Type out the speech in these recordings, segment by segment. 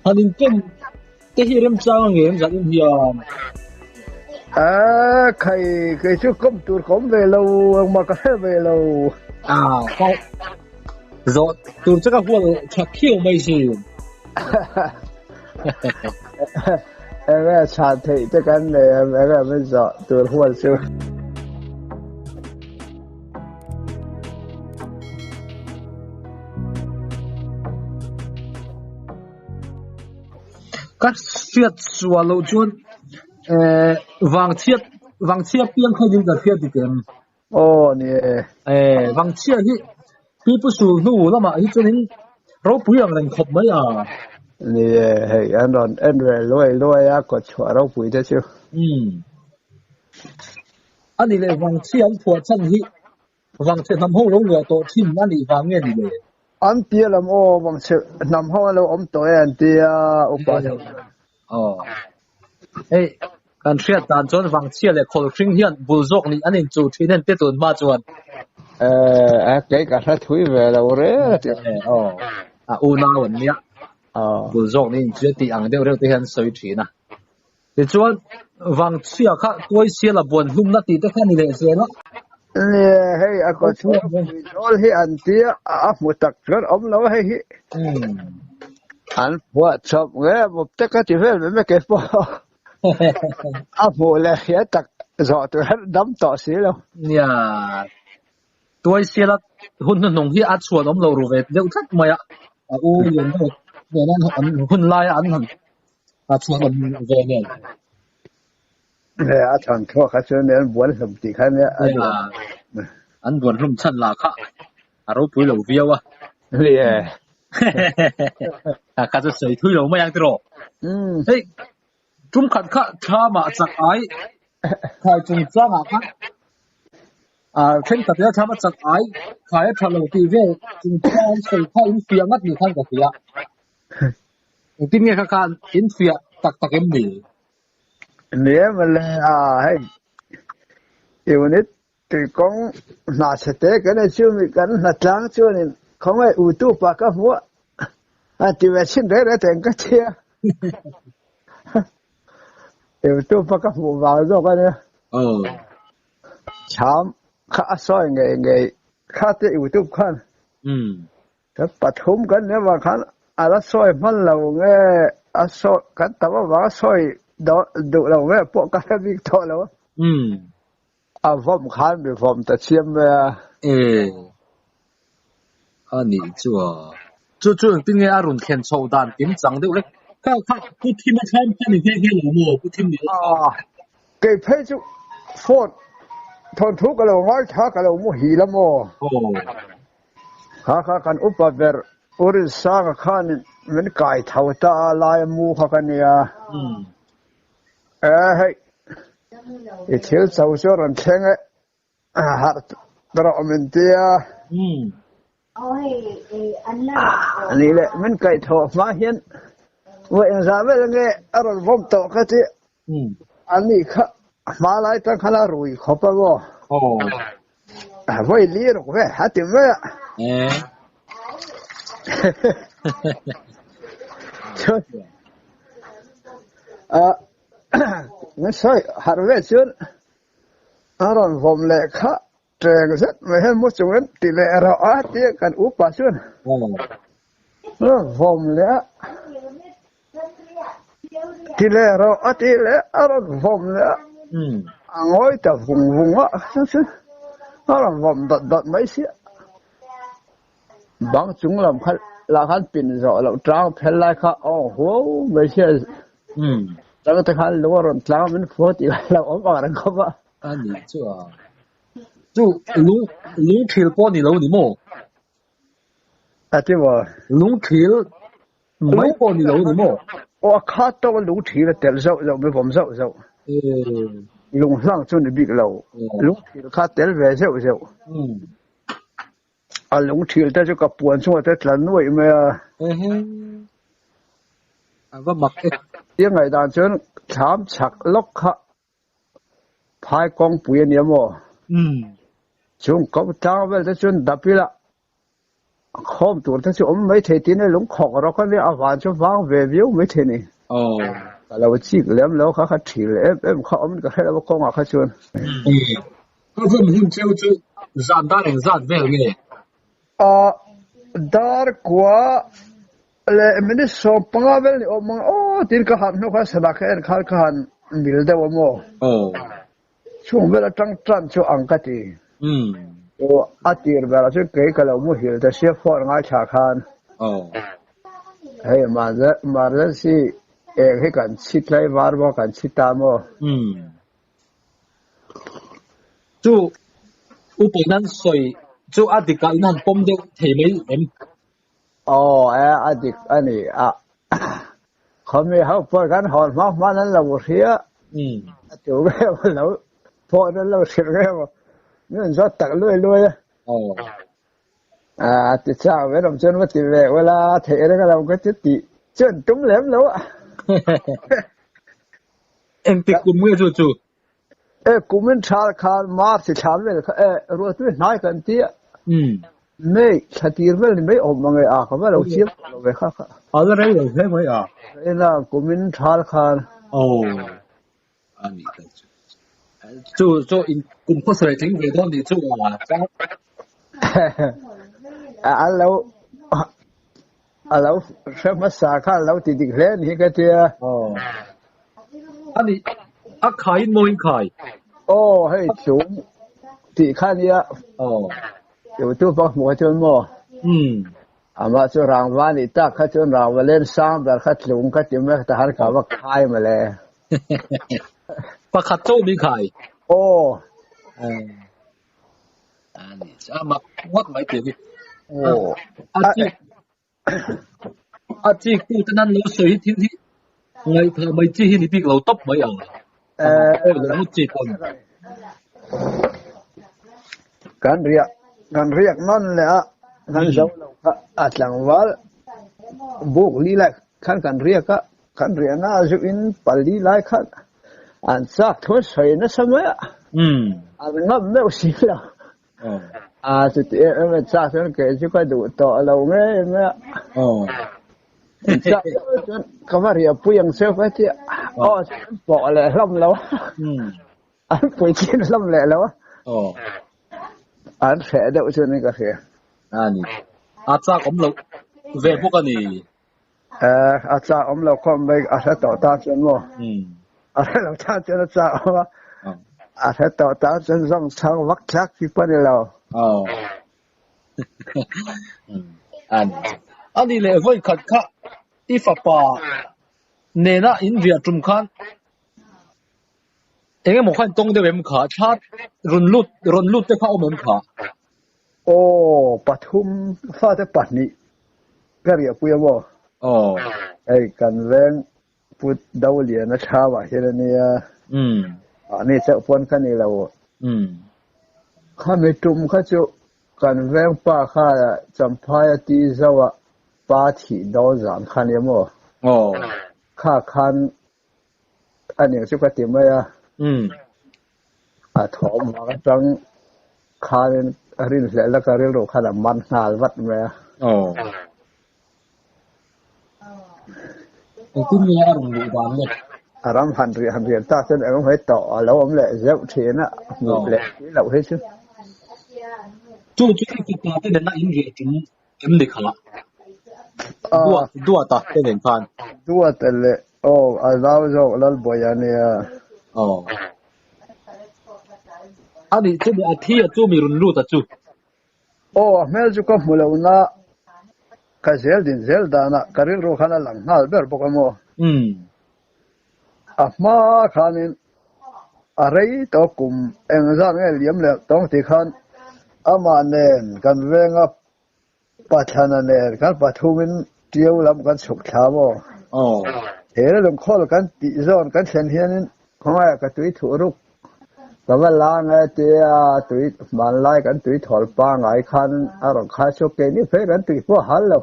Han inkawm te hi remchang ang em zan in hian? A khai kei chu kawm tur ka awm ve lo engmah ka hre ve lo. A ka zawh tur che ka hual tha khiau mai sin. Enge chhan theih te kan nei em enge min zawh tur hual chu. Ka hriat sual loh chuan eh vangchhiat vangchhia piang kha in ka hriat dik em? Aw ni e. Eh vangchhia hi pipu sul hnu lamah hi chuanin ropui ang reng khawp mai a. Ni e hei an rawn en ve luai luai a kawtchhuah ropui te chu. Umm. A ni leh vangchhia an phuah chhan hi Vangchhe hnam ho lo luah tawh thin a nih vang nge ni le? An tia lam aw, Vangchhe hnam ho an lo awm tawh e an tia upa deuh. Aw. Hei, kan hriat dan chuan Vangchhia leh Khawlhring hian bul zawk nih an inchuh thin en te tun hma chuan. Eh, kei ka hre thui ve lo reng a ti. Eh, aw. A unau an nia. Aw. Bul zawk nih inchuh tih ang deuh reuh te hian an sawi thin a. Tichuan, Vangchhia kha tuaisial a buan hlumna tih te kha ni leh zel a. Nia, hei a kaw chhuak pui zawl hi an tia a hmu tak chuan awm lo hei hi. An phuah chawp nge mawp te ka ti vel mai mai kei pawh. A hmuh leh hria tak zawh tur an dam tawh si lo. Nia, tuaisial a hun hnuhnung hi a chhuan awm lo ru ve deuh tlat mai a, a u lian deuh nena an hun laia an han A chhuan awm ve nen. He a chhan thuak kha chuan an buan hlum tih kha nia a duh. An buan hlum chhan lah kha a ropui lo viau a. Ni e. A kha chu sawi thui lo mai ang tiraw. Hei tum khat kha thlamah chak ai khai chungchangah khan Thenkhat ila thlam a chak ai khai a tha lo tih vel chungchang an sawi kha in fiah ngat ni khan ka hria. Engtin nge kha khan in fiah tak tak em ni? Ni em le a hei unit tuikawng hna chhe te kan ei chu mi kan hna tlang chuanin khawngaih u tu pa ka hmu a a ti ve chhin reng reng teng ka tia u tu pa ka hmuh vang zawk a nia. Aw. Chham kha a sawi ngei ngei kha te youtube khan. Umm. Kan pathum kan nih avang khan a la sawi hman lo nge a sawi kan tam avanga sawi duh lo nge pawh ka hre bik tawh lo a. Umm. A vawm khan mi vawm ta chiam mai a. E. A nih chu a. Chu chu engtin nge a rawn thlen chhoh dan kim chang deuh le. Kha kha Pu Thim a thlam kha ni nghe nghe lo maw Pu Thim ni a thlam. A. Kei phei chu phone thawnthu ka lo ngaithla ka lo muhil a maw. Aw. Kha kha kan upa ber U Rinsanga khanin min kai tho ta a, laia mu kha ka nia. E hei, i thil cho chu a rawn thleng e, harh rawh min ti a. Ani leh min kaih thawh hma hian vawi engzah vel nge a rawn vawm tawh ka ti. Ani kha hma lai tang khan a rui khawp a maw? Vawi li ruk ve a ti mai a. Chuan min sawi harh ve chuan a rawn vawm leh kha Teng zet mai hian mu chungin ti leh rawh a tia kan upa chuan vawm leh a, ti leh rawh a ti leh a rawn vawm leh a, a ngawi ta vung vung a a rawn vawm dawt dawt mai sia. Bang chung lam kha lah khan pin zawh loh tlang phel lai kha a awng huau mai sia. Tang te khan lung a rawn tlang a min phuah tih kha lo awm ang reng khawp a. A nih chu a. Chu lung lung thil pawh ni lo ni maw? A ti maw? Lung thil mai pawh ni lo ni maw? Aw a khat tawk a lung thil a telh zauh zauh mai vawm zauh zauh. Lung hlang chu ni bik lo. Lung thil kha tel ve zeuh zeuh. A lung thil te chu ka puan chungah te tla nuaih mai a. A va mak e. Tia ngaihdan chuan thlam chhak lawk kha Phai kawngpui a nia maw? Chung ko tlang vel te chuan dap ila Khawm tur te chu awm mai thei tin e lungkhawk rawk a nia a van chu vang ve viau mai thei ni. Ka lo chik lem lo kha kha thil em em kha awm in ka hre lo a kawngah kha chuan. Ka vawm hun cheu chu zan dar eng zat vel nge? A dar kua leh minute 15 vel ni awm ang aw tiin ka han hnu khan sana kha en khan ka han mil deuh a maw? Chung vel atang tan chu ang ka ti. Aw a tir berah chuan kei ka lo muhil ta sia phone ngaithla khan. Hei emergency eng hi kan chhi tlai var maw kan chhi ta maw? Chu upa nan sawi chu a dikah in han pawm deuh thei mai em? Aw e a dik a ni a khawmi ho pawh kan hawn hma hman an lo hria a tu nge maw lo phone an lo hrilh nge maw min rawn zawt tak luai luai a. A ti chak ve lam chuan va ti ve ula theih reng alo ka ti tih chuan tum lem lo a. Engtik kum nge chu chu? E kumin thal khan March thla vel kha e ruatui hnai kan ti a. May thla tir vel ni mai awm ang e a ka va lo chiang tawh lo ve kha kha. A la rei lo hle mai a. Rei la kumin thal khan. Aw a ni ta chu. Chu chu in kum khaw sawi tling ve dawn nih chu a. A lo a lo hre hmasa kha a lo ti dik hle ni hi ka tia. Aw. A ni, a khai in maw in khai? Aw, hei chung tih kha nia. Aw. YouTube a hmuh chuan maw? Um. Amah chu rangva nih tak kha chuan rangva len sang ber kha tlung ka ti mai ta han ka va khai mawle. Pakhat chauh ni khai? Aw. A ni, a mak ngawt mai tih hi. Aw. A chi a chik tu ten an lo sawi hi thil hi ngaihthah mai chi hi ni bik lo tawp mai ang. Awi lo ngawt chi pawh a ni. Kan riak kan riak nawn leh a kan zo lo kha a tlangval buk li lai khan kan riak a kan riahna a zu in pali lai khan an chak thu an sawi nasa mai a an ngam meuh si lo. A chuti em em a chak chuan kei chu ka duh tawh lo ngei mai a. Chak chuan ka va riah pui ang che ka ti a. Aw chuan an pawh leh hlawm lo a. An pui chin hlawm leh lo a. An hreh deuh chuan in ka hria. A ni. A chak awm loh ve bawk a ni. A chak awm lo khawp mai a hre tawh tan chuan maw? A hre lo tan chuan a chak awm a. A hre tawh tan chuan zawng chhang vak thlak chi pawh a ni lo. A ni leh vawi khat kha i fapa nena in riah tum khan eng emaw khan tawng deuh em kha? Thla rawn lut rawn lut te kha awm em kha? Aw, pathum fate pahnih ka riahpui a maw? Aw. Hei kan veng Pu Doliana thlavah hian a nia. Umm. Mahni chauh pawn ka ni lo. Umm. Khami tum kha chu kan veng pa kha Champhaia ti zauh a pa thih dawn zan kha nia maw? Aw. Kha khan a ning chu ka ti mai a. Umm. A thawm vang atang khanin a rinhlelh a ka rilru khan a man nghal vat mai a. Aw. Engtin nge a rawn luh dan le? A ram han riah han riah tak chuan engemaw hi tawh a lo awm leh zeuh thin a, hmuh leh si loh hi chu. Chu chu i fapa te nena in riah tum em ni kha? Duat Duata te nen khan. Duata leh aw a zau zawk Lalbawiha nia. Aw. A nih chu a thi a chu mi rawn lut a chu. Aw a hmel chu ka hmu lo na ka zel din zel danah ka rilru khan a lang nghal ber bawk a maw. A hma khanin a rei tawh kum engzat nge liam leh tawng tih khan amah nen kan venga Pathlana nen kan pathumin ṭiau lam kan chhuk thla maw? He lungkhawl kan tih zawn kan thlen hianin khawngaiah ka tui thuh ruk ka va la nge tia tui hmanlai kan tui thawl pangai khan a rawn khai chhuak keini phei kan tui pawh a hal lo.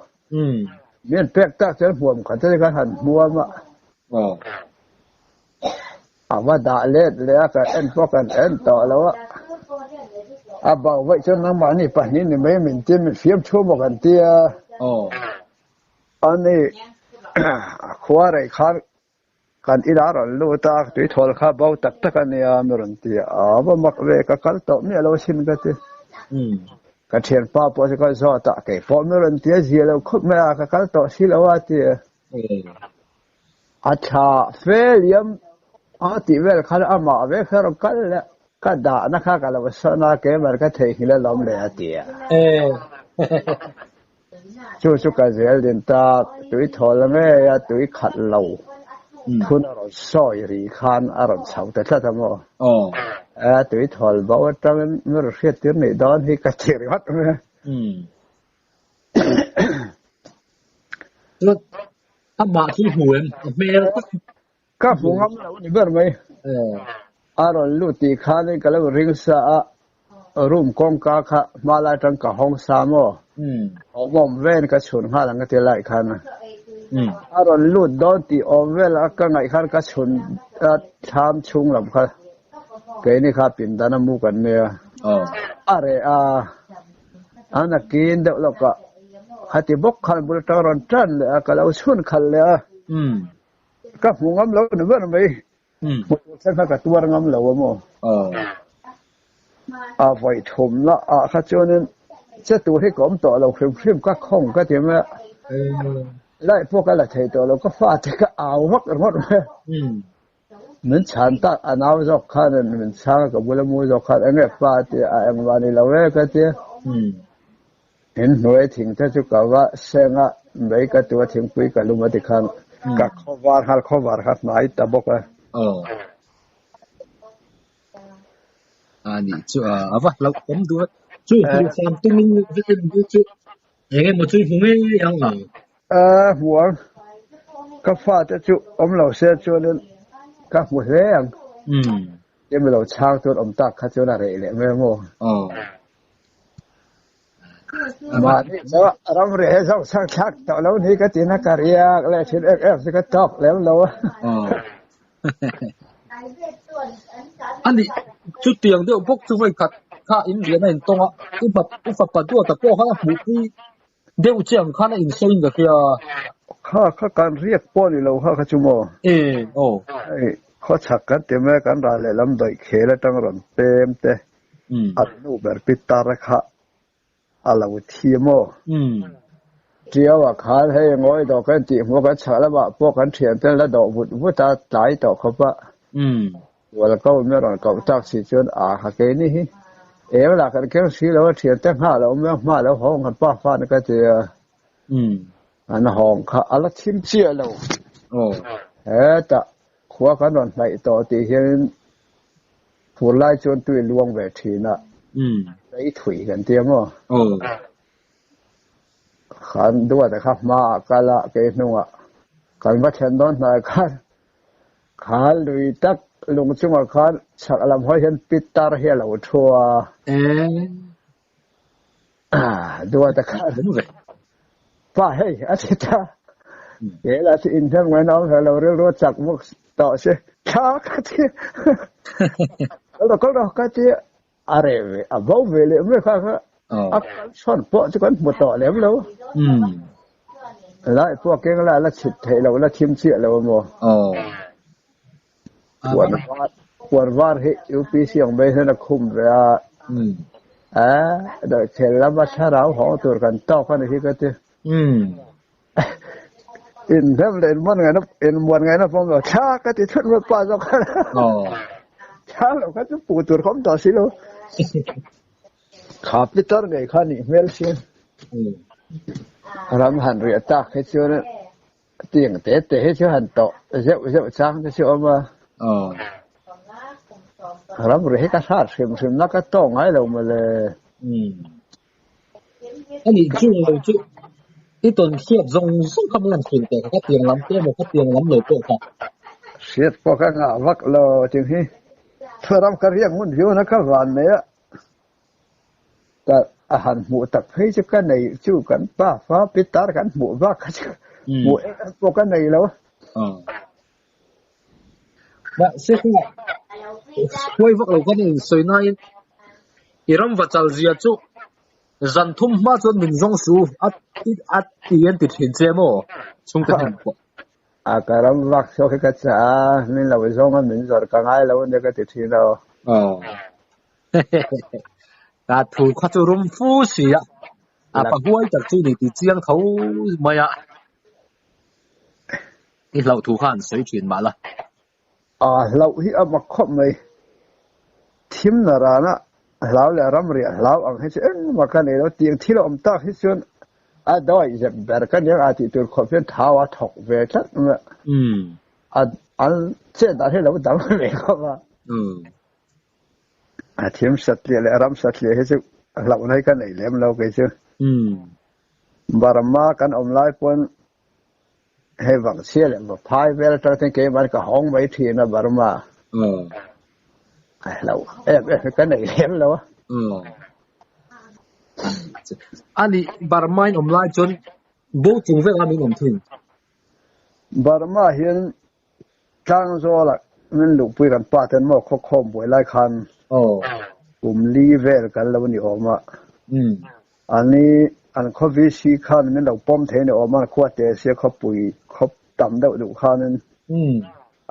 Mi an pek tak chuan hmuam khat te kan han hmuam a. A va dah let leh a kan en pawh kan en tawh lo a. A bauh vaih chuan nangmahni pahnih ni mai min tia min fiam thu maw kan tia. Ani a khua rei khan kan inah rawn lut a, tuithawl kha bo tak tak a nia mi rawn ti a, a va mak ve ka kal tawh miah lo asin ka ti. Ka thianpa pawh chu ka zawt a, kei pawh mi rawn ti a zia lo khawp mai a, ka kal tawh si lo a ti. A tha fe liam a tih vel khan amah ve kha rawn kal leh ka dahna kha ka lo sawn a, keimah ka theihnghilh alawm le a ti a. Chu chu ka zel din tak, tui thawl ngei a tui khat lo thun a rawn sawi ri khan a rawn chho ta tlat a maw? A tui thawl bo atangin mi rawn hriat tir nih dawn hi ka ti ringawt mai a. Chuan amah chu hmu em? A hmel tak. Ka hmu ngam lo ni ber mai. A rawn lut tih khanin ka lo ring sa a, room kawngka kha hma lai atang ka hawng sa maw? Awm awm ven ka chhun nghal ang ka ti lai khan. A rawn lut dawn tih awm vel a ka ngaih khan ka chhun a thlam chhung lam kha keini kha pindan a mu kan nia. A reh a. A nakin deuh lawkah khati bawk khan bul atang rawn tan leh a, ka lo chhun khalh leh a. Ka hmu ngam lo ni ber mai. Hmu tur thleng kha ka tuar ngam lo a maw? A vawi thumna ah kha chuanin che tur hi ka awm tawh lo hrim hrim ka khawng ka ti mai a. Laih pawh ka la thei tawh lo, ka fate ka au vak ringawt mai a. Min chhan tak a nau zawk khan min chhang a, ka bula mu zawk khan enge pa a ti a, engmah ni lo e ka ti a. In hnuai thing te chu ka va seng a, mei ka tu a thingpui ka lum a ti khan ka khawvar nghal khawvar kha hnai ta bawk a. A nih chu a, a va hlauh awm duh a, chu hmuh hram tumin vel chu Eng emaw chu hmu ngei ang ang. A hmu ang. Ka fate chu awm lo se chuanin ka hmu hle ang. Emaw lo chhang chuan awm tak kha chuan a reh leh mai ang aw. Mahni chu ram reh he zawk chhang thlak tawh lo ni ka ti na ka riak leh thin ek ek chu ka tawk lem lo a. Ani chutiang deuh bawk chu vawi khat kha in rian a intawng a, u fapa duata pawh khan a hmuhpui deuh che ang khan a insawi in ka hria. Kha kha kan riak pawh ni lo kha kha chu maw? E aw. Hei khawchhak kan ti mai a, kan ral leh lam dawih khel atang rawn pem te, an nu ber pi tar kha A lo thi maw? Ṭiau ah khan hei ngawi dawh kan tih hmuh kan chhak lamah pawh kan ṭhian te la dawh vut vut a, tlai tawh khawp a. Bual ko mi rawn koh tak si chuan a ha keini hi eng lah kan keng si lo a, ṭhian te nghah lo mai a, hma lo hawng kan pa fan ka ti a. An hawng kha a la thim chiah lo. Hetah khua kan rawn hnaih tawh tih hianin Fur lai chuan tui luang ve thin a, lei thui kan ti ang aw. Khan duata kha hmaah kal a, kei hnungah kan va thlen dawn hnai khan khan lui tak lung chungah khan chhak lam hawi hian pitar hi a lo thu a. Duata khan pa hei a ti ta. Hela chu inhnem ngaina awm hlei lo rilru a chak bawk tawh si thla ka ti. Kal rawh kal rawh ka ti a reh ve a bo ve leh mai kha kha a kal chhawn pawh chu kan hmu tawh lem lo. Lai pawh keng la la chhit theih lo la thim chiah lo maw. Puan var puan var hi UPC ang mai hian a khum ve a. A dawhkhel lama thlarau hawng tur kan tawk a ni hi ka ti. In hnem leh in muan ngaihna in muan ngaihna pawm lo thla ka ti thut mai pa zawk khan. Thla lo kha chu pu tur ka awm tawh si lo. Kha pitar ngei kha nih hmel si. Ram han riah tak hi chuan Tiang te te hi chu han tawh zeuh zeuh chang te chu awm a. Ram ri hi ka hrat hrim hrim na ka tawk ngai lo mawle. Ani chu lo chu i tawn hriat zawng zawng kha min han hrilh teh ka tiang lam te emaw ka tiang lam lo pawh kha. Hriat pawh ka ngah vak lo ting hi. Ram ka riak ngun viau na ka van nei a. Ka a han hmuh tak phei chu ka nei chu kan pa fa pitar kan hmuh vak kha chu hmuh em em pawh ka nei lo. Mahse kha huai vak lo khan a insawi nain I ram va chal zia chu zan thum hma chuan min zawng su a ti a ti an ti thin che maw chhungte hnen pawh. A ka ram vak chhuak hi ka chah a, min lo zawng a min zawrh ka ngai lo ania ka ti thin a. Aw. Ka thu kha chu rum fu si a, a pa huai tak chu ni ti chiang tho mai a. I hlauh thu kha an sawi thin mah la. A hlauh hi a mak khawp mai. Thim na rana hlau leh ramriah hlau ang hi chu engmah ka nei lo. Tiang thil a awm tak hi chuan a dawih zep ber ka nia a tih tur khawp hian thau a thawk ve tlat mai a. A an chet dan hi lo dang ve khawp a. A thim satliah leh ram satliah hi chu hlauhna hi ka nei lem lo kei chu. Burma kan awm lai pawn Hei vangchhia leh va phai vel atang chuan keimah ka hawng mai thin a Burma. A hlo em em hi ka nei lem lo a. Ani Burma in awm lai chuan bo chung vek a min awm thin. Burma hian Tlangzawl ah min luhpui kan pa ten maw khaw khawm buai lai khan kum li vel kan lo ni awm a. Ani an khaw VC khan min lo pawm thei ni awm a, khua te sia khawpui khawp tam deuh duh khanin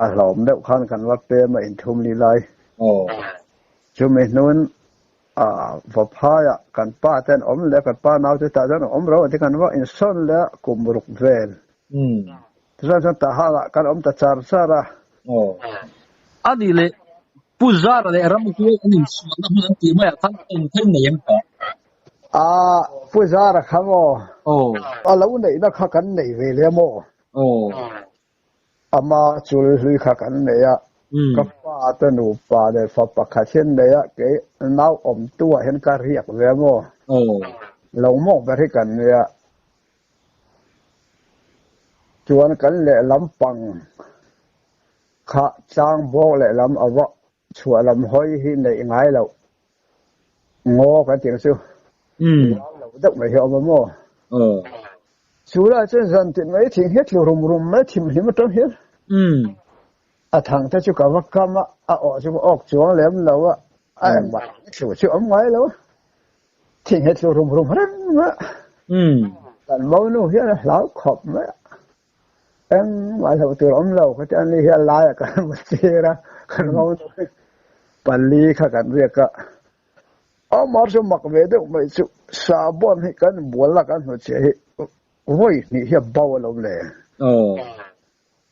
a hlawm deuh khan kan va pem a inthum li lai. Chumi hnun va phaiah kan pa ten awm leh kan pa nau te tah chuan awm ro an ti kan va insawn leh a kum ruk vel. Tichuan chuan Tahan-ah kan awm ta char char a. Aw. A nih leh Pu Zara leh Ramhuai an insualna hmun an tih maiah khan eng thil nei em tawh? A, Pu Zara kha maw? Aw. A lo neihna kha kan nei ve leh maw? Aw. Ama chul hlui kha kan nei a, ka pa te nupa leh fa pakhat hian nei a, kei nau awmtu ah hian ka riak ve maw? Aw. Lo mawk ber hi kan nia. Chuan kan lehlam pang kha tlang bawk lehlam a va chhuah lam hawi hi neih ngai loh ngaw kan tih ang chu uau lo deuh mai hi a awm a maw? Chu lai chuan zan tin mai thing hi a tlu rum rum mai thim hlim atang hian a thang te chu ka va kam a, a awh chu ka awk chuang lem lo a, a engmah tlu chu a awm ngai lo a. Thing hi tlu rum rum reng a. Kan monu hian a hlau khawp mai a. Engmah hlauh tur awm lo ka ti a ni hi a laiah kan hmu tir a, kan monu hi pali kha kan riak a. Amah chu mak ve deuh mai chu sahbawn hi kan bual a kan hmu chiah hi vawi hnih hi a bo alawm le.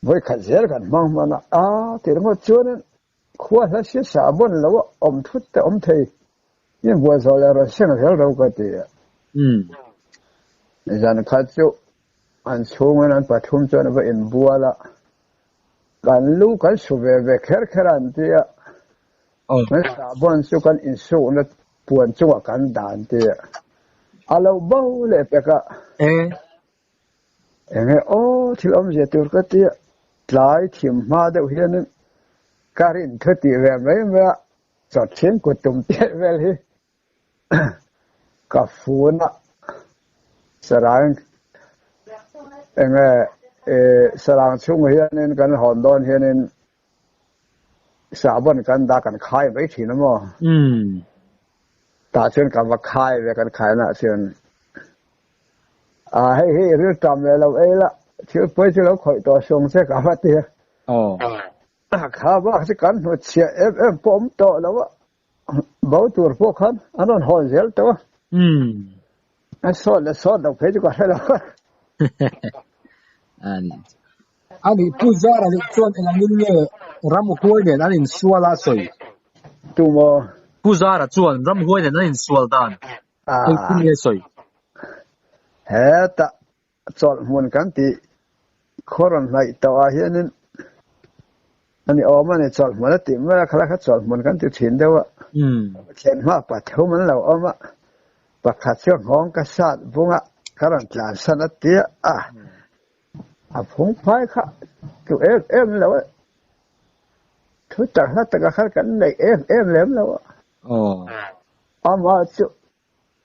Vawi khat zel kan hmang hman a, a ti ringawt chuanin Khua hla si sa bon lo a awm thut te awm thei. I buai zawh leh rawn seng zel ro ka ti a. Zan khat chu an chhungin an pathum chuan a va inbual a, kan lu kan su ve ve kher kher a an ti a. Kan sahbawn chu kan insukna puan chungah kan dah an ti a. A lo bo leh pek a. Enge aw thil awmzia tur ka tia tlai thim hma deuh hianin ka rin thu tih ve mai mai a, chawthleng kut tum tial vel hi ka fun a, sarang enge sarang chhung hianin kan hawn dawn hianin sahbawn kan dah kan khai mai thin a maw? Tah chuan ka va khai ve kan khaina ah chuan. A hei hi rilṭam leh lo ei la, thil pawi chu lo khawih tawh sung che ka va ti a. Kha bak chu kan hnutchhiah em em pawh awm tawh lo a, bo tur pawh khan an rawn hawn zel tawh a. A sawt leh sawt lo phei chu ka hre lo a. Ani Pu Zara leh chuan engangin nge ramhuai nen an insual a sawi? Tumaw? Pu Zara chuan ramhuai nen an insual dan Engtin nge sawi? Heta chawlh hmun kan tih khaw rawn hnaih tawh ah hianin a ni awm a ni, chawlh hmun a tih mai a, khalai kha chawlh hmun kan ti thin deuh a, thlen hma pathum an lo awm a, pakhat chu nghawng ka sat vung a, ka rawn tlansan a tia a, a phung phai kha tlu em em lo a, thu tak hla takah khan kan neih em em lem lo a. Amah chu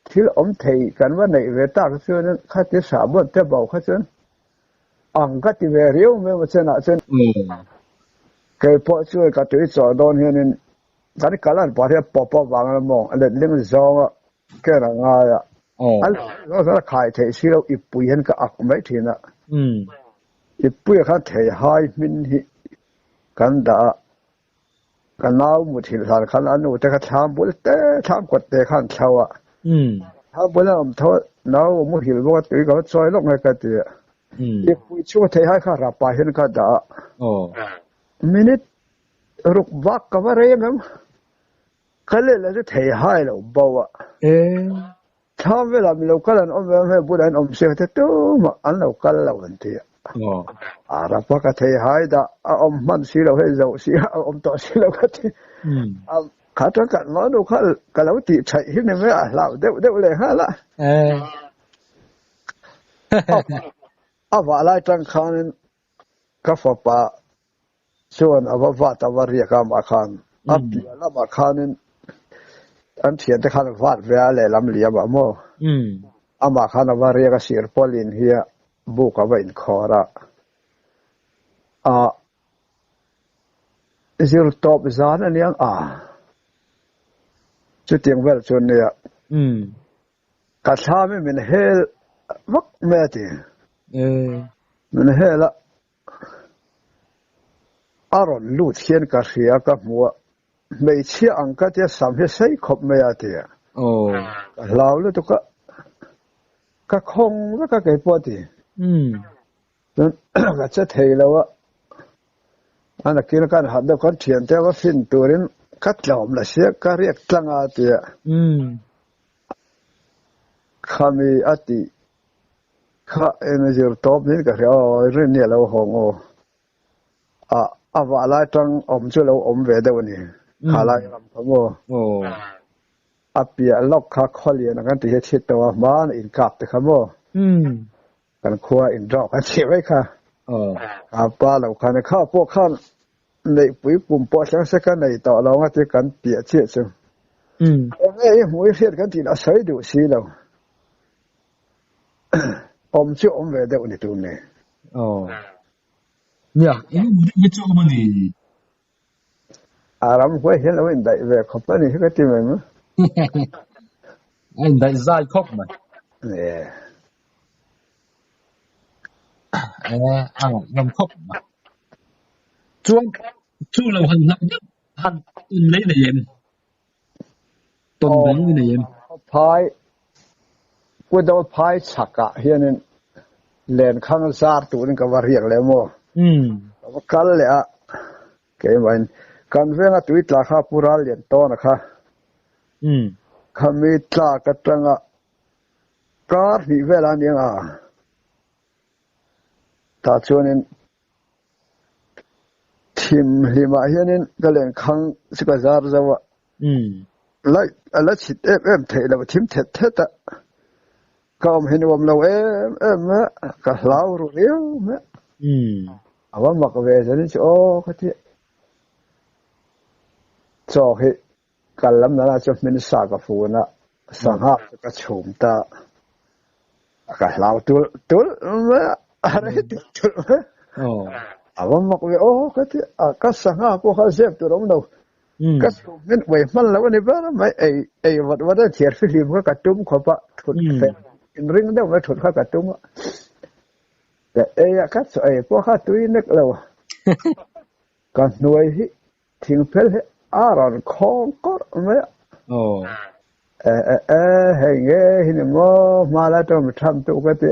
thil awm thei kan va neih ve tak chuan khati sahbawn te bo kha chuan ang ka ti ve riau mai maw chenah chuan kei pawh chuan ka tui chawh dawn hianin. Kan kal an pah hian pawp avang a mawng a letling zawnga ken a ngai a. A letling zawng chuan a khai theih si lo ipui hian ka ak mai thin a. Ipuia khan theihai hmin hi kan dah a. Ka nau muthilh hlan khan a nu te kha thlam bul te thlam kawt te khan thlo a. Thlam bul an awm tho a, nau muhilh bawk a tui ka va chawi lawk nge ka ti a. Ipui chhunga theihai kha rapah hian ka dah a. Minute Ruk vak ka va rei em ka let la chu thei hai lo bo a. Thlam velah mi lo kal an awm em hei bulah an awm sia te tumah an lo kal lo an ti a. A rapa ka thei hai dah a awm hman si lo hei zoh si a awm tawh si lo ka ti. Kha chuan kan manu kha ka lo tih thaih hi ni mai a hlau deuh deuh leh nghal a. A vah lai tang khanin ka fapa Chuan a va vat a va riak a mah khan a piah lamah khanin an thiante khan vat ve a lehlam liam ah maw amah khan a va riak a sir pawlin hi a buk a va inkhawr a a zir tawp zan a niang a chutiang vel chuan nia Ka thlam hi min hel vak mai a ti. Min hel a, a rawn lut hian ka hria ka hmu a, hmeichhia ang ka tia sam hi sei khawp mai a ti a. Ka hlau lutuk a, ka khawng vek a keipawh a ti. Chuan ka che thei lo a, a nakin kan harh deuh kan thiante va fin turin ka tlawm la sia ka riak tlang a ti a. Khami a tih kha eng zir tawp niin ka hria aw, rin hi a lo hawng aw. A a vah lai tang awm chu lo awm ve deuh a ni, kha lai ram kha maw. A piah lawk kha khawlian ang kan tih hi a chhit tawh a, hmana inkap te kha maw. Kan khua in rawk a chhe mai kha. A pa lo khan kha pawh khan neihpui kum pawh thleng se ka nei tawh lo nga ti kan piah chiah chu. Enge i hmu i hriat kan tih a sawi duh si lo. Awm chu awm ve deuh ni tur ni. Nia, eng emaw deuh hi chu awm a ni. A ram huai hian lo indaih ve khawp a ni hi ka ti mai maw. A indaih zai khawp mai. A ngaihnawm khawp mai. Chuan chu lo han hlauh deuh han tawn lei nei em? Tawn dang nei em? Phai Kudo phai chhakah hianin lenkhang zar turin ka va riak leh maw? Ka va kal leh a, keimahin kan venga tui tla kha Pu Rallian tawna kha khami tlak atanga kar hnih vel a nia nga tah chuanin Thim hlimah hianin ka lenkhang chu ka zar zo a, light a la chhit em em theih lo, thim thet thet a, ka awm hi nuam lo em em mai a, ka hlau ru riau mai a, a va mak ve zanin chu aw ka ti a, chaw hi kal lam nana chu hmin sa ka fun a, sangha chu ka chhum ta, ka hlau tulh tulh mai a, a rei tulh tulh mai. A va mak ve aw ka ti a, ka sangha pawh kha zep tur a awm lo, ka chhum hmin uai hman lo a ni ber mai, ei ei vat vat a thiar fihlim kha ka tum khawp a, thut fel inring deuh mai thut kha ka tum a, ka ei a, ka chaw ei pawh kha tui nek lo, ka hnuai hi Thingphel hi a rawn khawng kawrh mai a. E e e, hei nge hi ni maw, hma lai tawng mi tham tu ka ti.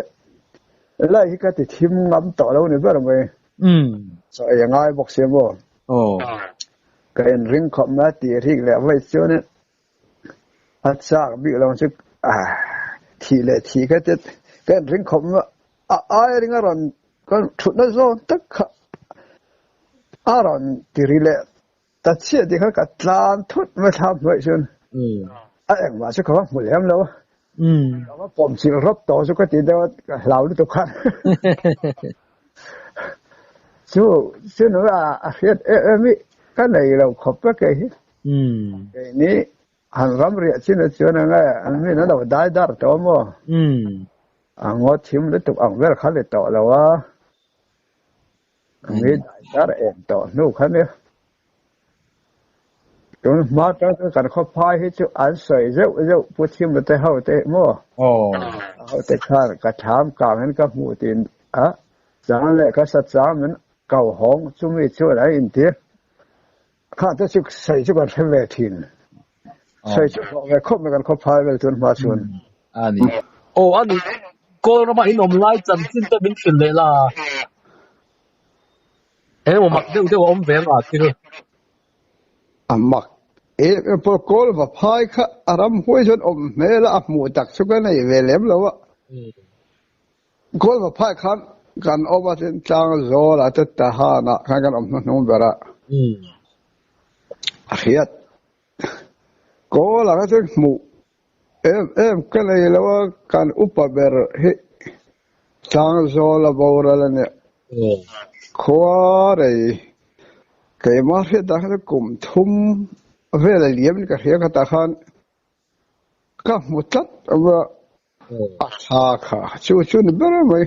Lai hi ka ti thim ngam tawh lo ni ber mai. Chaw ei a ngai bawk sia maw. Ka inring khawp mai a tih rik leh vaih chuanin a chak bik lo chu thih leh thih ka ti ka inring khawp mai a ai ring a rawn kan thutna zawn tak kha a rawn ti ri leh ta chiah tih kha ka tlan thut mai thlam hnuaih chuan a engmah chu ka va hmu lem lo a ka va pawm chilh rawp tawh chu ka ti deuh a ka hlau lutuk khan chu chu nula a hriat em em i ka nei lo khawp vek kei hi keini han ram riah chin a chuan ang e an min a lo dai dar tawh maw a ngaw thim lutuk ang vel kha ni tawh lo a mi dai dar em tawh hnu kha nia. Tun hma tang chuan kan khawphai hi chu an sawi zeuh zeuh Pu Thimba te ho te maw? A ho te khan ka thlam kangin ka hmuh tin a, chang leh ka sa chang min ko hawng chumi chuan an intir. Kha te chu sawi chu kan hre ve thin. Sawi chu hlawh ve khawp mai kan khawphai vel tun hma chuan. A ni. Aw a ni. Kawl rama in awm lai chanchin te min hrilh leh la. Engemaw mak deuh deuh a awm ve ang a thil. A mak em em pawh kawl va phai kha a ram huai chuan awm hmel a, a hmuh tak chu ka nei ve lem lo a. Kawl va phai khan kan awm a tin tlang zawl ah te Tahan ah khan kan awm hnuhnung ber a. A hriat kawl ah kha chuan hmuh em em ka nei lo a, kan upa ber hi tlang zawl a boral a nia. Khua rei keimah hriat dan kha chu kum thum vel a liam in ka hria khatah khan Ka hmu tlat ang a, a thla kha chu chu ni ber mai.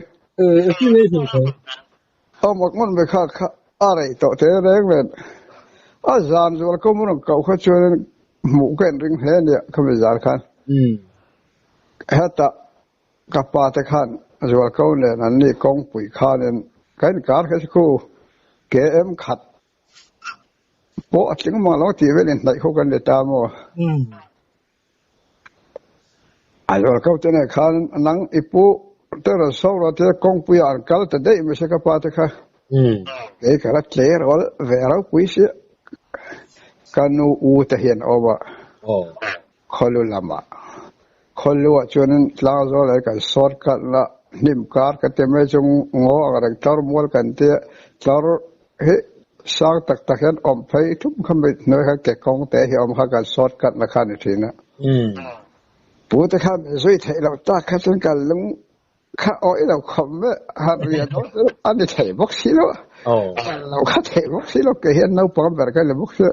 A mak hman mai kha kha a rei tawh te reng nen a zan zual ka hmun ang koh kha chuan hmuh ka inring hle a nia khami zan khan. Hetah ka pa te khan zual ko nen an ni kawngpui khanin ka inkar kha chu khu KM khat Pawh a tling mang lo tih velin hnaih kho kan ni ta maw? Aizawl ko te nen khan nang i pu te rawn so rawh te kawngpui ah an kal ta daih mai se ka pa te kha. Kei ka la tleirawl ve ropui sia. Ka nu u te hian awm a khawlu lamah. Khawlu ah chuanin tlangzawl leh kan sawt kalhna hnim kar ka ti mai chu ngaw ang reng tlawr mual kan tia tlawr hi sang tak tak hian awm phei thum kha mi hnuai khan ke kawng te hi awm kha kan sawt kalhna kha a ni thin a. Pu te khan min zui theih loh tak kha chuan kan lung kha awih lo khawp mai han riah dawn chu a ni thei bawk si lo a, kal lo kha thei bawk si lo kei hian naupang ber ka ni bawk si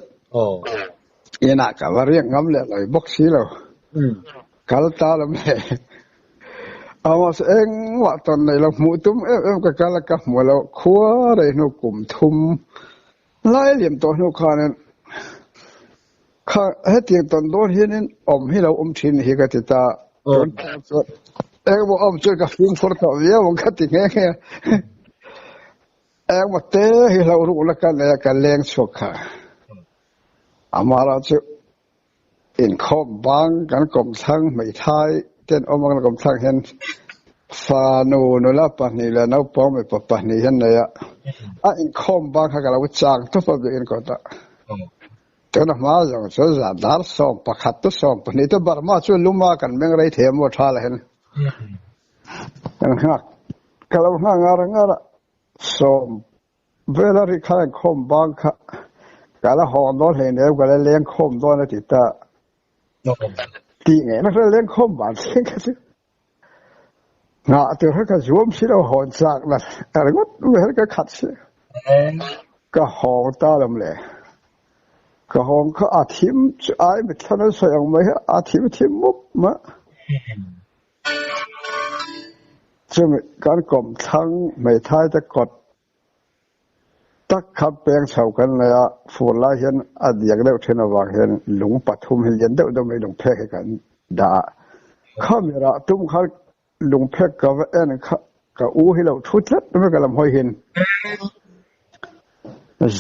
inah ka va riak ngam leh lo bawk si lo kal ta lo mai amah engmah tawn nei lo hmuh tum em em ka kal a ka hmu lo khua rei hnu kum thum lai liam tawh hnu khanin Kha hetiang tawn dawn hianin awm hi lo awm thin hi ka ti ta. Tun chuan engmaw awm chuan ka fimkhur tawh viau ang ka ti nghe nghe a. Engmaw te hi hlo rukna ka nei a ka leng chhuak kha. Amah chu inkhawm bang kan kawmthlang hmeithai ten awm ang kawmthlang hian fanu nula pahnih leh naupang mipa pahnih hian nei a. A inkhawm bang kha ka lo chang tawp a biakinn kawtah. Tuna hma zawng chu zan dar 11 to 12 te Burma chu luma kan meng rei thei a maw tha la hen. Kan nghak ka lo nghak ngar ngar a sawm vela ri kha inkhawm bang kha ka la hawn dawn hleinem ka la leng khawm dawn a ti ta. Tih ngaihna hre leng khawm ban thleng kha chu Nghah tur kha ka zuam si lo hawn chak na ringawt mai kha ka khat si. Ka hawng ta lo le. Ka hawng kha a thim chu ai mitthla nan sawi ang mai kha a thim thim mup mai. Chumi kan kawmthlang hmeithai te kawt tak kha peng chho kan nei a, fur lai hian a diak deuh thin avang hian lung pathum hi lian deuh deuh mai lung phek hi kan dah a. Khami rah tum khan lung phek ka va en kha ka u hi lo thu tlat mai ka lam hawi hin.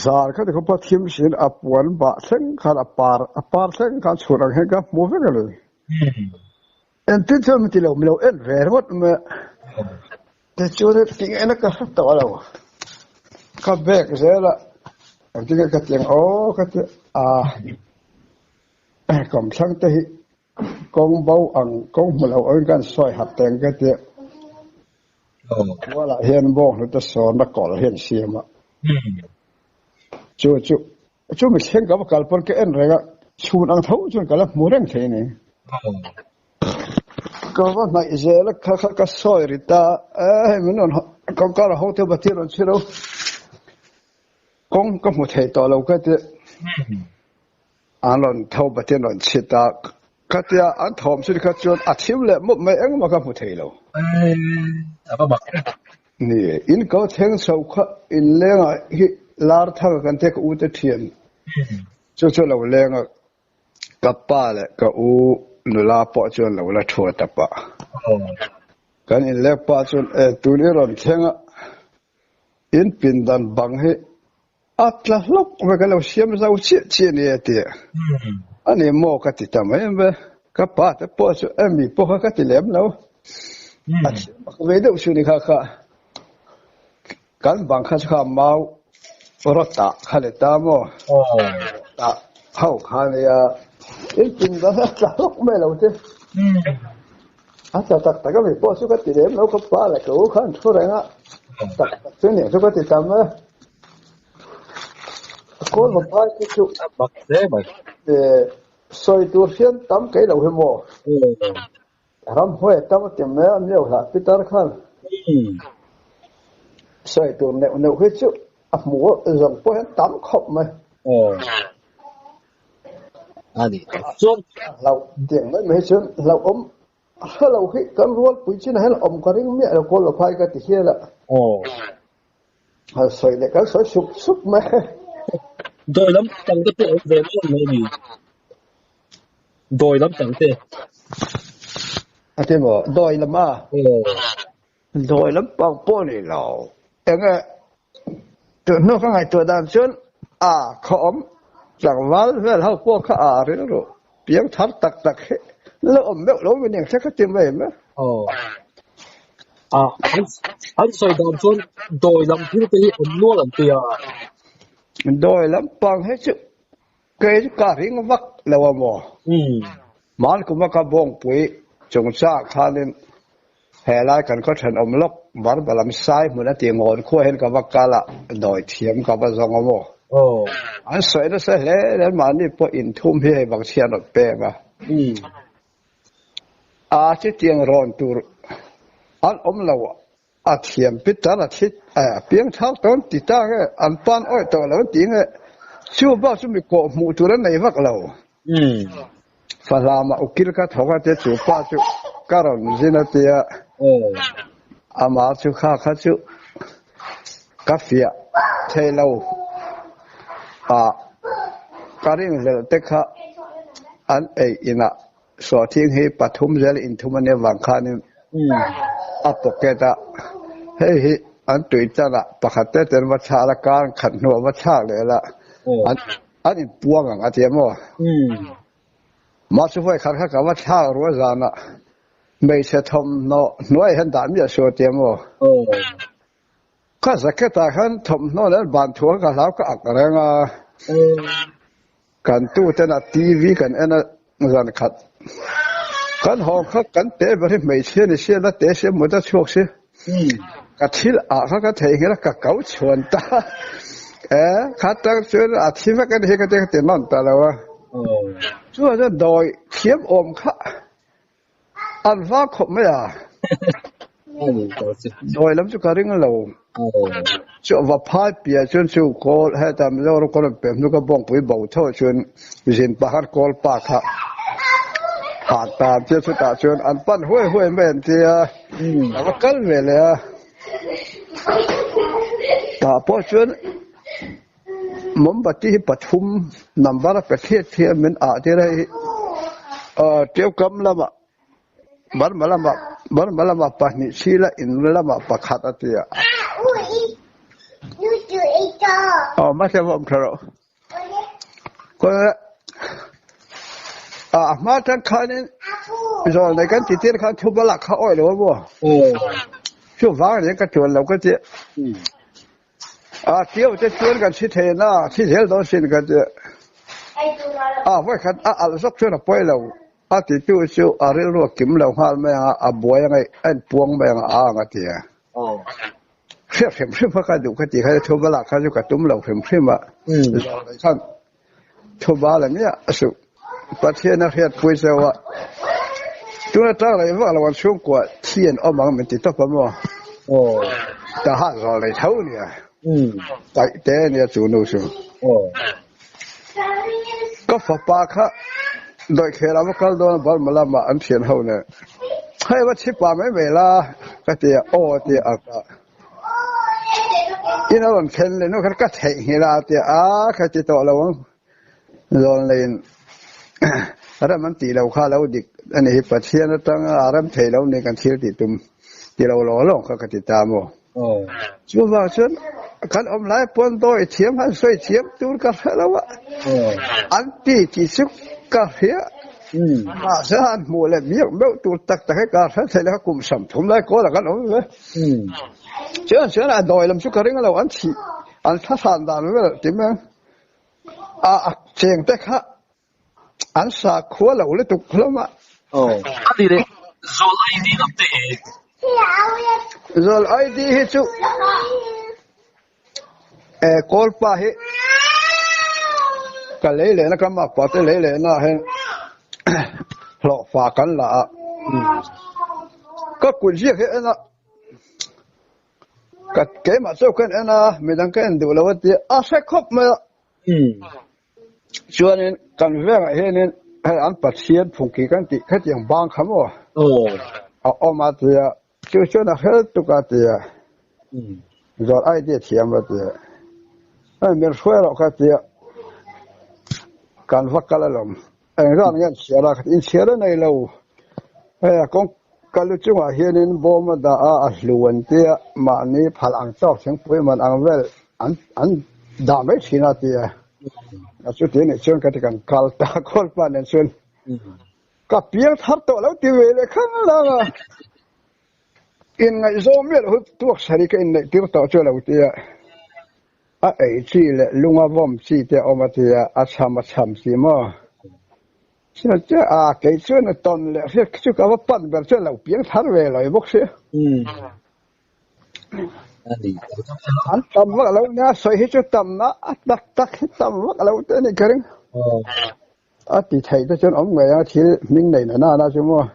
Zar kha tikhaw pathim sin a puan bah thleng khan a par a par thleng khan chhun ang hian ka hmu vek a ni. Engtin chuan min ti lo, mi lo en ve ringawt mai a. Tichuan tinge ka hre tawh lo, ka bag zel a, engtin nge ka ti ang aw ka ti a, kawmthlang te hi kawng bo ang kawng hmu lo awin ka han sawi hat teng ka ti a, mualah hian bawnghnute sawnna kawlh hi an siam a, chu chu Chu mi thleng ka va kal pawn ka en reng a, chhun ang tho chuan ka la hmu reng thei a ni. Ka va hnaih zel a, kha kha ka sawi ri ta a, hei min rawn kawngka rawn hawng thei batir rawn chhi lo, kawng ka hmu thei tawh lo ka ti a, an rawn tho batir rawn chhi ta ka ti a, an thawm chu kha chuan a thim leh mawp mai engmah ka hmu thei lo. Ni, in ko thleng chho kha in lengah hi lar thar kan te ka u te thian. Chu chu lo leng a, ka pa leh ka u nula pawh chuan lo la thu ta pah. Kan inlek pah chuan e tun i rawn thleng a, in pindan bang hi a tla hlawk mai ka lo siam zo chiah chiah ni e ti a. A ni maw ka ti ta mai em e, ka pa te pawh chu e mi pawh kha ka ti lem lo. A thiam bak ve deuh chu ni kha kha. Kan bang kha chu kha mau rawt ah kha le ta maw? Tah ho kha nia in pindan a tla hlawk mai lo te. A tla tak tak a mi pawh chu ka ti lem lo ka pa leh ka u khan thu reng a tak tak chu nia chu ka ti tam e. A kawl va pai te chu bak hle mai. Sawi tur hian tam kei lo hi maw? Ramhuai a tam a ti mai a, Miau hlah Peter khan sawi tur neuh neuh hi chu a hmu a, zawng pawh hian tam khawp mai. Aw. A ni. Chuan hlauh tiang mai mai hi chuan hlauhawm hre lo hi kan rualpui chinah hian awm ka ring miah lo kawl lo phai ka ti hial a. Aw. Sawi leh kan sawi sup sup mai. Dawi lam tang te pawh awm ve nual mai a ni. Dawi lam tang te. A ti maw? Dawi lam a? Aw. Dawi lam pang pawh ni lo. Enge tun hnu ka ngaihtuah dan chuan a khaw awm tlangval vel ho pawh kha a rilru piang thar tak tak hi la awm meuh lo min engthla ka ti mai em e. Aw. A an an sawi dan chuan dawi lam thil te hi awm nual an ti a. Dawi lam pang hi chu Kei chu ka ring vak lo a maw? Hman kuma ka bawngpui chungchah khanin he lai kan khaw thenawm lawk Barba lam sai hmun a tih ngawn khuah hian ka va kal a, dawi thiam ka va zawng a maw? An sawi nasa hle hle mahni pawh inthum hi hei vang chhian rawn peng a. A chutiang rawn tur an awm lo A thiam Peter a thi a piang thar tawn ti ta nge an pan awih tawh lo an ti nge chu bak chu mi kawh hmuh tur an nei vak lo. Fahlama ukil ka thawk a tia chu pa chu ka rawn zin a tia ama chu kha kha chu ka fiah thei lo a ka ringhlelh te kha an ei inah Sawhthing hi pathum zel inthum a nia vang khanin a pocket a, hei hi an tui tan ah pakhat te ten va chhah la kar khat hnuah va chhak leh la an an inpuang ang a ti a maw? Mahse huai khat kha ka va thlak rual zanah hmeichhe thawmhnaw hnuaiah hian dah miah suh a ti a maw? Ka jacket ah khan thawmhnaw leh ban thuah ka hlau ka ak reng a. Kan tu ten a TV kan en a zan khat. Kan haw kha kan te ber hi hmeichhia ni sia la te sia mut a chhuak si. Ka thil ah kha ka theihnghilh a ka ko chhuan ta. E kha tang chuan a thi vek a ni hi ka ti ka ti nawn ta lo a. Chuan chuan dawi thiam awm kha An va khawp mai a. Dawi lam chu ka ring lo. Chu va phai piah chuan chu kawl heta Mizoram kawl an pem hnu ka bawngpui bo tho chuan zin pakhat kawl pa kha hak ta an tia chutah chuan an pan huai huai mai an tia a va kal ve leh a. Tah pawh chuan Mombati hi pathum number a pe thliat thliat min ah tir a hei Tiaukam lamah Burma lamah Burma lamah pahnih thil a in lamah pakhat a ti a. Aw mahse va awm tha rawh. Kawng a hma tang khanin zawl nei kan ti tir khan thu balak kha awih lo a maw? Chu vang nen ka tuan lo ka ti. A tiau te chuan kan si thei na, thi zel dawn sin ka ti. A vawi khat a alh zawk chuan a pawi lo. A ti tu chu a rilru a kim lo nghal mai ang a, a buai ang a, a inpuang mai ang a, a ang a ti a. Hriat hrim hrim kha ka duh ka ti kha thu bala kha chu ka tum lo hrim hrim a. Zawh leh khan thu bala miah suh. Pathian a hriatpui cheu a, tuna tang leh vak lo an chhungkua thi an awm ang min ti tawp a maw? Ta han zawl nei tho nia, taih te nia chu nu chu. Ka fapa kha dawihkhel a va kal dawn a Burma lamah an thian ho nen, hei va chhipa mai mai la ka ti a, aw a ti a ka. In a rawn thlen leh nu khan ka theihnghilh a a ti a, ka ti tawh lo ang. Zawl neiin ram an tih lo kha lo dik a ni hi Pathian atanga a ram thei lo ni kan thil tih tum ti lo law law kha ka ti ta maw? Chuvang chuan kan awm lai pawn dawi thiam han sawi thiam tur ka hre lo a, an ti tih chu ka hria. Mahse han hmuh leh biak meuh tur tak tak hi ka hre thei lo kha kum 30 lai kawl ah kan awm ve. Chuan chuan a dawi lam chu ka ring lo an thih an thlahran dan vel ti mai a a cheng te kha an sakhua lo lutuk hlawm a. A ni leh Zawl ID lam te hi. Zawl ID hi chu e kawlpa hi ka lei lehna ka makpa te lei lehna ah hian hlawhfa kan la a ka kut ziak hi en a ka keimah chauh ka en en a midang ka en duh lo a tia a hre khawp mai a chuanin kan vengah hianin hei an Pathian phungki kan tih khatiang bang kha maw a awm a tia Chu chuan a hel tuk a ti a, Zawr idea thiam a ti a, Hei min hruai rawh ka ti a, kan va kal alawm, engzan nge an chhiar a, ka ti, inchhiar a nei lo, hei a kawng ka lu chungah hianin bawm a dah a, a hlu an ti a, mahni phal ang tawk thingpui man ang vel an an dah mai thin a ti a, chuti nih chuan ka ti kan kal ta kawlpa nen chuan. Ka piang thar tawh lo ti ve leh khang lang a. Inngaihzawm miah loh hi tuak sari ka inneih tir tawh chu a lo ti a. A ei chi leh lunga vawm chi te a awm a ti a, a chham a chham si maw? Chuan chu a kei chuan a tawn leh hriat khi chu ka va pan ber chuan lo piang thar ve lo bawk si. An tam vak lo nia sawi hi chu tamna a tak tak hi tam vak lo te a ni ka ring. A ti theih te chuan awm ngei a, thil hming nei na na chu maw.